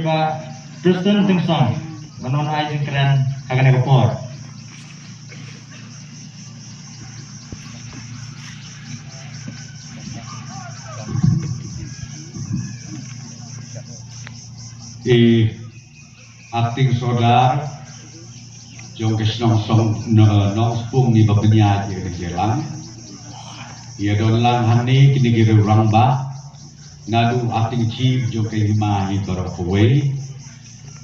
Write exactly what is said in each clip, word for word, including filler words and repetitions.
Ba Preston Tynsong, ba wan ai jingkren ha kane ka por. I Acting Sordar jong ka shnong Song, no, Nongspung, i ba pynïaid ïa kane ka jingïalang. Ïa don lang hangne kine ki riew rangbah, naduh Acting Chief jong ka hima hi baroh kawei.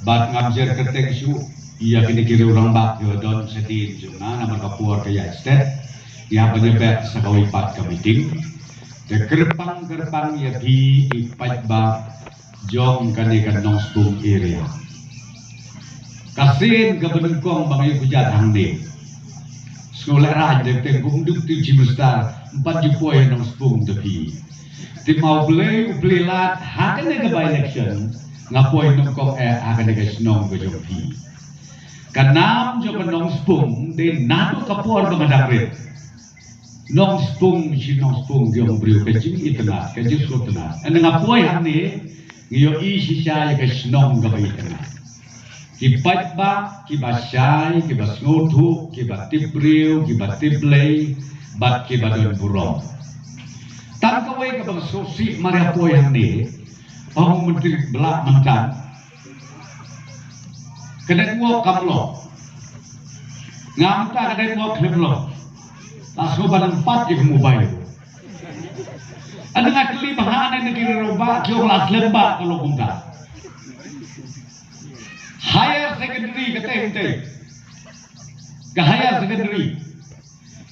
Bad ngam jer kyrteng shuh ïa kine ki riew rangbah kiba don shadien jong nga namar ka por ka ïaid stet. Ïa ban ïa beh sa kawei pat ka meeting. Te kyrpang kyrpang ïa phi ki paidbah jong kane ka Nongspung area. Ka sien kaba nyngkong ba nga ïoh kjat hangne. Sngewlehraiñ, te kum u Deputy Chief Minister, ym pat ju poi ha Nongspung da phi. Te ma U Blei u plie lad ha kane ka by-election nga poi nyngkong eh ha kane ka shnong ka jong phi. Ka nam jong ka Nongspung dei naduh ka por ba nga dang rit. Nongspung shi Nongspung ki ong briew, ka jingitynnad, ka jingsngewtynnad. Hynda nga poi hangne nga ïohi shisha ïa ka shnong kaba itynnad. Ki paidbah kiba shai, kiba sngewthuh, kiba tip briew, kiba tip Blei bad kiba don burom. Tang kawei kaba sngewsih mar ïa poi hangne, ong u Myntri Blah Mynthan, ka network kam long. Nga mynta ka network kam long. La sngewbha ban pat ïa ka mobile. Hynda nga kylli bha ne na ki rangbah, ki ong la slem bha ka long kumta. Higher secondary ka tei tei. Ka higher secondary.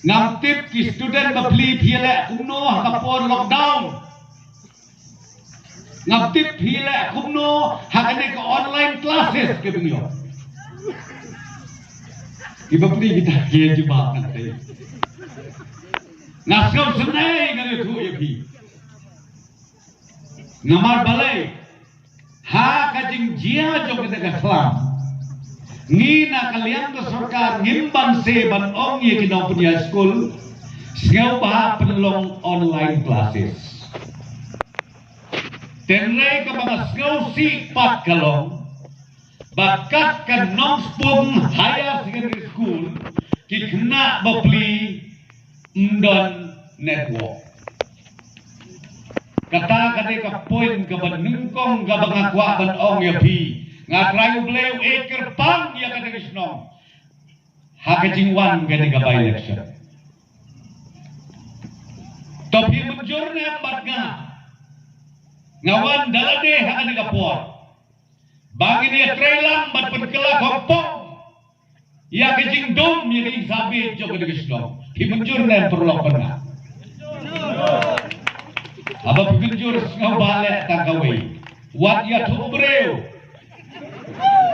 Ngam tip ki student ba phi phi leh kumno ha ka por lockdown. Ngam tip phi leh kumno ha kane ka online classes ka phi ïoh. Ki bapli kita ki jubab nangta. Nga sngewsynei nga ïathuh ïa phi. Namar balei ha ka jingjia jong kane ka khlam, ngi na ka liang ka sorkar ngim banse ban ong ïa ki nongpynïaid skul sngewbha pynlong online classes. Tynrai kaba nga sngewsih pat ka long ba kat ka Nongspung Higher Secondary School ki khynnah bapli ym don network. Kata ka dei ka point kaba nyngkong kaba nga kwah ban ong ïa phi. Nga trai U Blei u ai kyrpang ïa kane ka shnong ha ka jingwan kane ka by-election. To phi mynjur ne em bad nga? Nga wan da lade ha kane ka por ba ngin ïa trei lang bad pynkylla khongpong ïa ka jingdum ïa ka jingsabit jong kane ka shnong. Phi mynjur ne em paralok bad nga? Haba phi mynjur sngewbha leh tang kawei, wat ïathuh briew.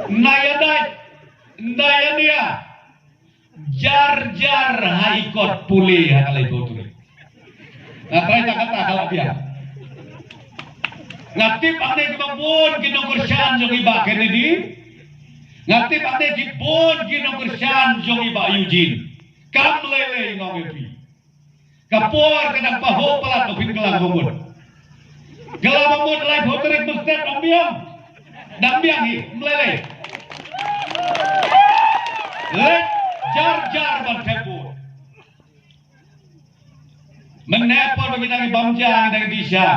Ym ïa dait, ym ïa nia. Jar jar ha i kot pule ha ka laiphew tarik. Nga trai ta kata ka la biang. Nga tip hangne kiba bun ki nongkyrshan jong i Bah Kennedy. Nga tip hangne ki bun ki nongkyrshan jong i Bah Eugene. Kam lei lei nga ong ïa phi. Ka por ka dang pahuh palat ba phin kylla ba mut. Kylla ba mut laiphew tarik mynstep dang biang. Dang biang hi, ym lei lei. Leit jar jar ban thep vote. Mynne por ba ngi dang ïa bam ja, ngi dang ïa dih sha.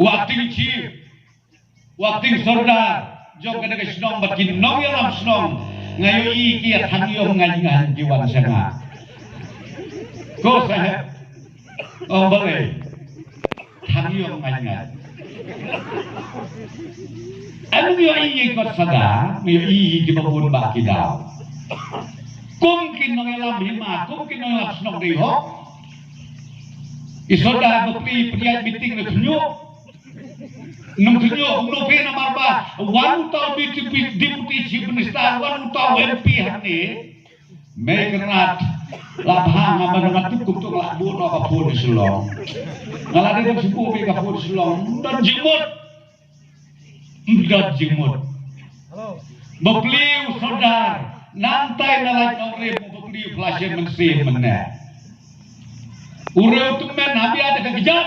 U Acting Chief, u Acting Sordar jong kane ka shnong bad ki nongïalam shnong, nga ïohi ki ïa thang ïong ngain ngain ki wan sha nga. Ko Saheb, ong balei? Thang ïong ngain ngain. Anu ïohi ïa kot sada, ïohi kiba bun ba ki daw. Kum ki nongïalam hima, kum ki nongïalam shnong dei hok. I Sordar bapli pynïaid meeting na khynñiuh. Nang khynñiuh, kumno phi namar ba wan uta u Deputy Chief Minister, wan uta u M P hangne. Mei Kyrnat, la bha nga ban nga tup kum tuk la buh noh ka phone Shillong. Nga la dei ban shu buh beit ka phone Shillong. Ym don jingmut. Ym don jingmut. Bapli u Sordar, nangtai na lait nongrim bapli u plashem mynsiem mynne. U riew tymmen haba ïa da ka kjat.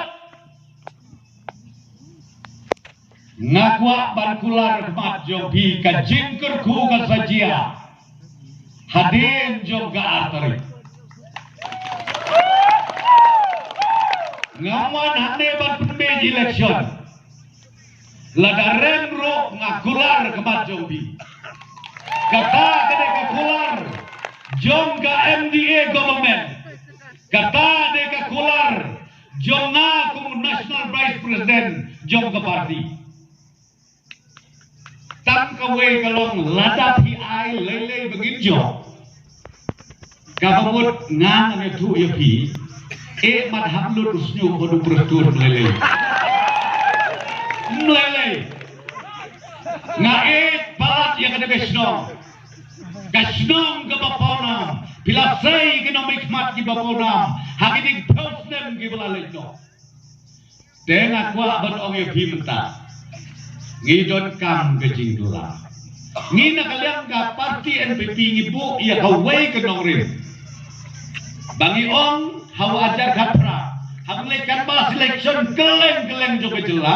Nga kwah ban kular khmat jong phi ka jingkyrkhu ka sa jia hadien jong ka ar tarik. Ngam wan hangne ban pynbeit election. Lada rem ruh nga kular khmat jong phi. Kata ka dei ka kular jong ka M D A government. Kata dei ka kular jong nga kum u National Vice President jong ka party. Tang kawei ka long lada phi ai lei lei ba ngin jop. Kaba mut nga ngan ïathuh ïa phi. Eh, mat hap lut u snieh ko du prestun lei lei. Lei lei. Nga eh palat ïa ka dei ka shnong. Ka shnong kaba pawnam. Phi la sei ki nongmihkhmat kiba pawnam ha ki ding phew snem kiba la leit noh. Te nga kwah ban ong ïa phi mynta. Ngi donkam ka jingdulam. Ngi na ka liang ka party N P P ngi buh ïa kawei ka nongrim. Ba ngi ong ha u hajar khatphra, ha u leit canvass election kylleng kylleng jong ka jylla.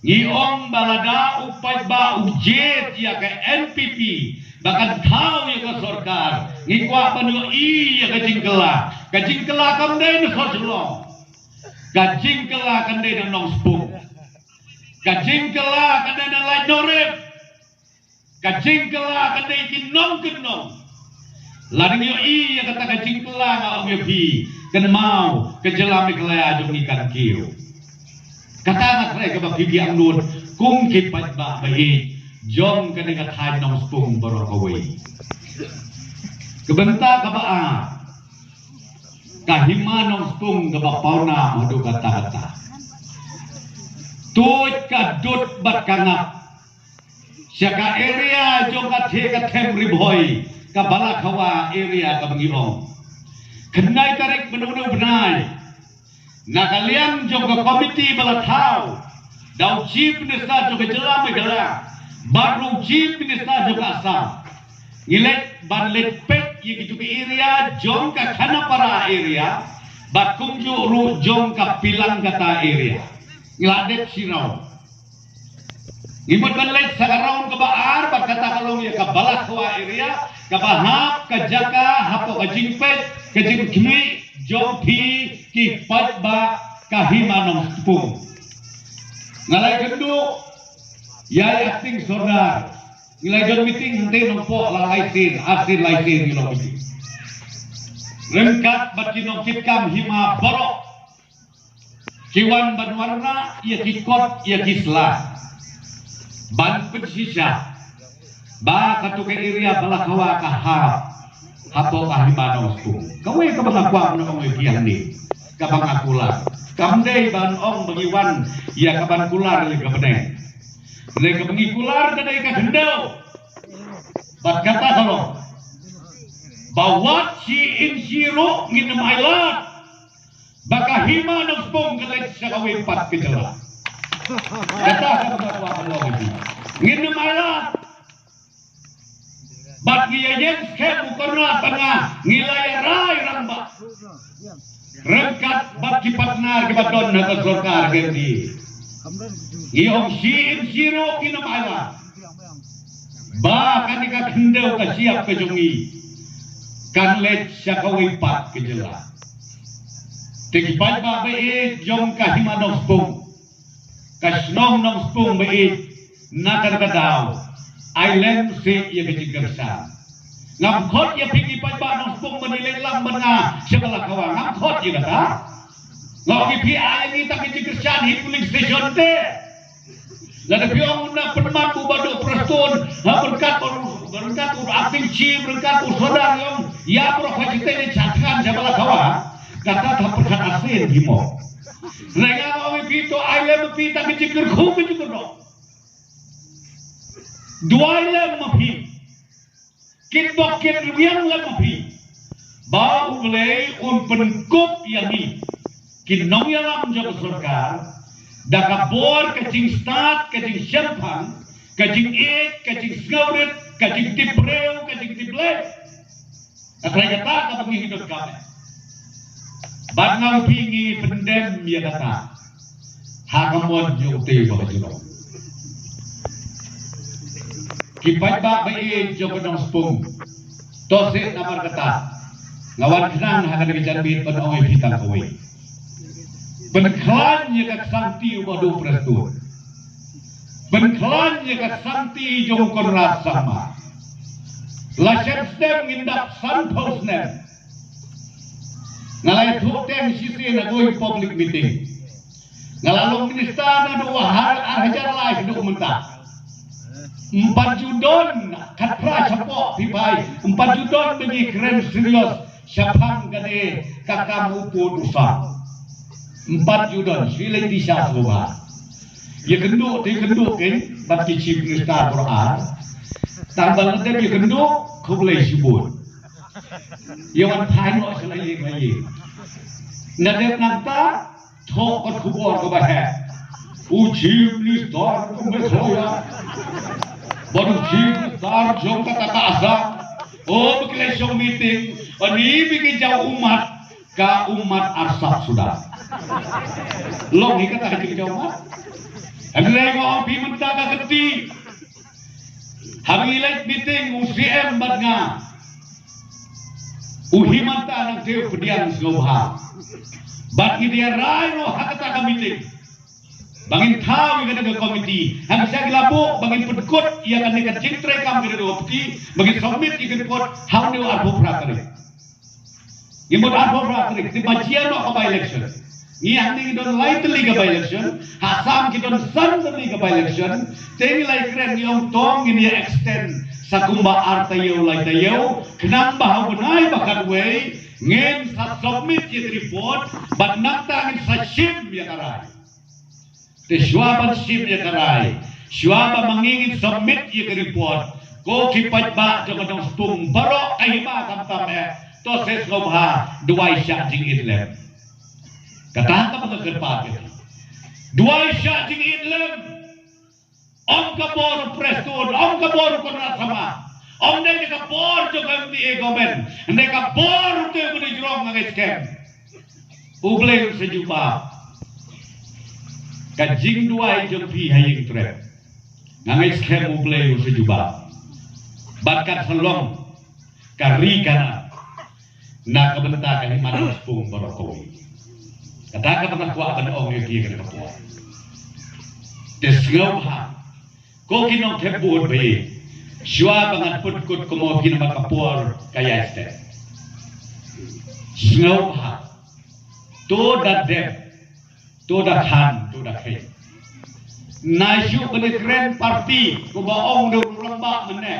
Ngi ong ba lada u paidbah u jied ïa ka N P P ba kan thaw ïa ka sorkar, ngi kwah ban ïohi ïa ka jingkylla. Ka jingkylla kam dei na Sohshillong. Ka jingkylla kan dei na Nongspung. Ka jingkylla kan dei na Laitumkhrah. Ka jingkylla kan dei ki nongkyndong. Lada ngi ïohi ïa kata ka jingkylla nga ong ïa phi, kynmaw ka jylla Meghalaya jong ngi kan kiew. Kata nga kren kaba phi biang lut kum ki paidbah ba ïeit jong kane ka thaiñ Nongspung baroh kawei. Ka bynta kaba ar, ka hima Nongspung kaba pawnam haduh katta katta. Tuid ka dud bad ka ngap sha ka area jong ka thie ka them Ri Bhoi, ka Balakhawa area kaba ngi ong. Khyndai tarik mynta u bnai, na ka liang jong ka komiti ba la thaw da u Chief Minister jong ka jylla Meghalaya bad u Chief Minister jong ka Assam, ngi leit ban leit peit ïa kitu ki area jong ka Khanapara area bad kumjuh ruh jong ka Pilangkata area. Ngi la dep shi round. Ngi mut ban leit sa ka round kaba ar bad kata ka long ïa ka Balakhawa area kaba hap ka jaka hapoh ka jingpeit ka jingkhmih jong phi ki paidbah ka hima Nongspung. Nga la ïakynduh ïa i acting sordar. Ngi la ïa don meeting hangtei Nongpoh la lai sien, ar sien lai sien ngi long meeting. Ryngkat bad ki nongkitkam hima baroh. Ki wan ban wanrah ïa ki kot ïa ki sla ban pynshisha ba katu ka area Balakhawa ka hap hapoh ka hima Nongspung. Kawei kaba nga kwah ban ong ïa phi hangne, kaba nga kular, kam dei ban ong ba ngi wan ïa kaban kular lei ka bneng. Lei kaba ngi kular ka dei ka khyndew. Bad kata ka long ba wat shi inshi ruh ngin ym ailad ba ka hima Nongspung ka leit sha kawei pat ka jylla. Kata ka ba ka kwah ka long ïa phi. Ngin ym ailad. Bad ngi ïa ïeng skhem u Conrad bad nga ngi la ïa rai rangbah ryngkat bad ki partner kiba don ha ka sorkar ka M D A. Ngi ong shi inshi ruh ngin ym ailad ba kane ka khyndew ka shyiap ka jong ngi kan leit sha kawei pat ka jylla. Te ki paidbah ba ïeit jong ka hima Nongspung, ka shnong Nongspung ba ïeit, na kata ka daw ai lem seh ïa ka jingkyrshan. Ngam khot ïa phi ki paidbah Nongspung ban ïaleit lang bad nga sha Balakhawa, ngam khot ïa kata. Nga ong ïa phi, ai ïa ngi tang ka jingkyrshan hi polling station te. Lada phi ong u na pynman u Bah Doh Prestone ha ryngkat u, ryngkat u acting chief, ryngkat u sordar, ïa baroh ka jingtei ne sha thngan sha Balakhawa, kata ta pyrkhat arsien phi mo. Hynrei nga ong ïa phi, to ai lem phi tang ka jingkyrkhu ka jingkyrdoh. Duwai lem ma phi. Kitbok kitrwiang lem ma phi ba U Blei un pynkup ïa ngi ki nongïalam jong ka sorkar da ka bor ka jingstad, ka jingshemphang, ka jingïeit, ka jingsngewrit, ka jingtip briew, ka jingtip Blei. Ka trai kata kaba ngi hi donkam. Bad nga u phi ngi pyndem ïa kata ha ka mon jong utei ba ka jrong. Ki paidbah ba ïeit jong ka Nongspung. To seh namar kata nga wan khnang ha kane ka janmiet ban ong ïa phi tang kawei. Pynkhlaiñ ïa ka ksangti u Bah Duh Prestone. Pynkhlaiñ ïa ka ksangti jong u Conrad Sangma. La shem snem ngin dap sanphew snem. Nga la ïathuh teng shisien ha kawei ka public meeting. Nga la long minister naduh ar, ar hajar lai haduh mynta. Ym pat ju don khatphra shapoh phi phai, ym pat ju don ba ngi kren serious shaphang kane ka kam u pud u sam. Ym pat ju don, shu leit di sha sngewbha. Ïakynduh te ïakynduh kein bad ki chief minister baroh ar. Tang ba la dep ïakynduh, khublei shibun. Ïa wan phai noh sha la ïing la ïing. Nga dep nangta, thoh ka khubor kaba heh. U chief minister ka Meghalaya bad u chief minister jong kata ka Assam, o ba ki la shong meeting, ani ba ki jaw ummat, ka ummat arsap suda. Long hi kata ka jingjaw ummat. Hynrei nga ong phi mynta ka kti. Haba ngi leit meeting u C M bad nga, u Himanta Nangtiew pdiang sngewbha. Bad ngi da rai ruh ha kata ka meeting ba ngin thaw ïa kane ka komiti. Hangta ki la buh ba ngin pynkut ïa kane ka jingtrei kam kane ka komiti ba ngin submit ïa ka report ha une u arphew phra tarik. Ngi mut arphew phra tarik, te ba jia noh ka by election. Ngi hangne ngi don lai tylli ka by election, ha Assam ki don san tylli ka by election. Te ngi la ïakren ngi ong to ngin ïa extend sa kumba ar taïew lai taïew, khnang ba ha u bnai ba khatwei ngin sa submit ïa ka report bad nangta ngin sa shim ïa ka rai. Te shuwa ban shim ïa ka rai, shuwa ba ma ngi ngin submit ïa ka report, ko ki paidbah jong ka Nongspung baroh ka hima khamtam eh, to seh sngewbha, duwai shah jingit lem. Kata kaba nga kyrpad ïa phi. Duwai shah jingit lem. Ym ka bor u Prestone, ym ka bor u Conrad Sangma, ym dei ka bor jong ka U D A government, ym dei ka bor u te u ba dei jrong, nga ngeit skhem U Blei un sa jubab ka jingduwai jong phi ha ïing trep. Nga ngeit skhem U Blei un sa jubab. Bad kan sa long ka ri Kanaan na ka bynta ka hima Nongspung baroh kawei. Kata kaba nga kwah ban ong ïa phi ha kane ka por. Te sngewbha, ko ki nongthep vote ba ïeit, shuwa ba ngan pynkut kumno phi namar ka por ka ïai step. Sngewbha, to da dep, to da khan, to da kheiñ. Nai shu ban ïakren party, kumba ong u rangbah mynne,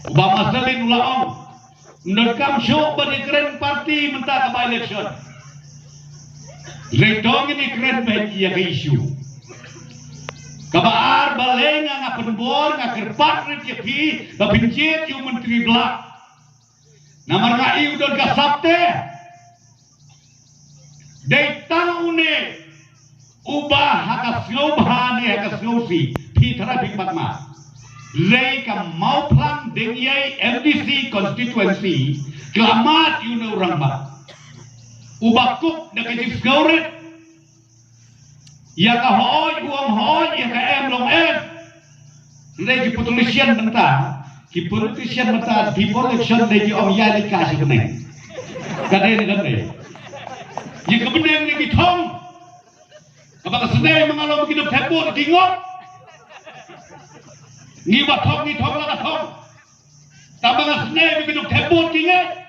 uba Marceline u la ong, ym donkam shuh ban ïakren party mynta ka by election. Hynrei to ngin ïakren beit ïa ka issue. Kaba ar, balei nga, nga pynbor, nga kyrpad rit ïa phi ba phin jied ïa u Myntri Blah. Namar nga ïohi u don ka sap te. Dei tang une uba ha ka sngewbha ne ha ka sngewsih, phi tharai phi kmat ma. Lei ka Mawphlang Dengïei M D C constituency, ka la mad ïa une u rangbah uba kup da ka jingsngewrit. Ïa ka hooid u ong hooid, ïa ka em long em. Hynrei ki politician mynta, ki politician mynta, ki politician dei ki ong ïa lei ka shi bneng. Ka dei ne ka dei. Ïa ka bneng ne ki thong. Kaba ka snei ma nga long ki duk thep vote ki ngop. Ngi ba thong ngi thong la ka thong. Tang ba nga snei ma ki duk thep vote ki ngop.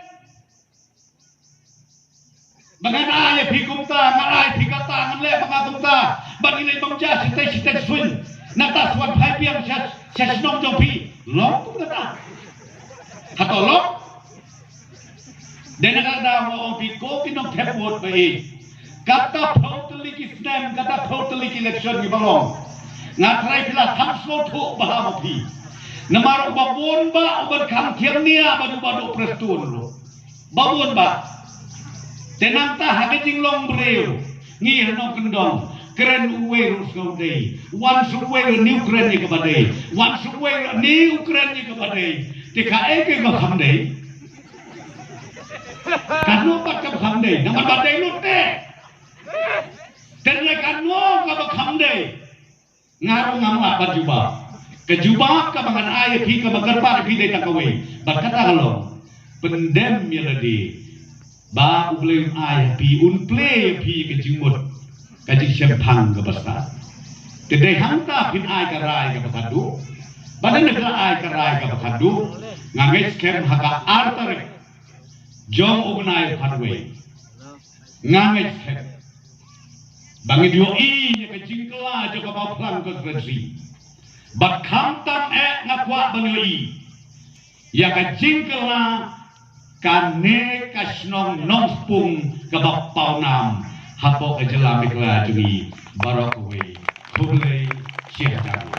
Ba ngan ai ïa phi kumta, ngan ai phi kata, ngan leh ba nga kumta. Ba ngi leh bam ja sitei sitei suin. Nangta swan phai biang sha sha shnong jong phi. Long kumta. Hato long? Dei na ka daw nga ong phi ko ki nongthep vote ba ïeit. Kata phew tylli ki snem, kata phew tylli ki election ngi ba long. Nga trai phi la tham sngewthuh ba ha ma phi. Namar uba bun ba uban khang thiang nia ba du ba du Prestone ruh. Ba bun ba. Te nangta ha ka jinglong briew ngi ha nongkyndong. Kren uwei ruh sngewdei. Wan shu uwei ruh ni u kren ïa kaba dei. Wan shu uwei ruh ni u kren ïa kaba dei. Te kaei ka kham dei? Kano pat kaba kham dei? Namar ba dei lut te. Te ne kano kaba kham dei? Nga ruh ngam lah ban jubab. Ka jubab kaba ngan ai ïa phi, kaba kyrpad ïa phi dei tang kawei. Bad kata ka long, pyndem ïa lade ba U Blei un ai ïa phi, un plie ïa phi ka jingmut, ka jingshemphang kaba stad. Te dei hangta phin ai ka rai kaba khatduh. Bad lada phi la ai ka rai kaba khatduh, nga ngeit skhem ha ka ar tarik jong u bnai Phanwei, nga ngeit skhem ba ngin ïohi ïa ka jingkylla jong ka Mawphlang constituency. Bad khamtam eh nga kwah ban ïohi ïa ka jingkylla kane ka shnong Nongspung kaba pawnam hapoh ka jylla Meghalaya jong ngi baroh kawei. Khublei shihajar.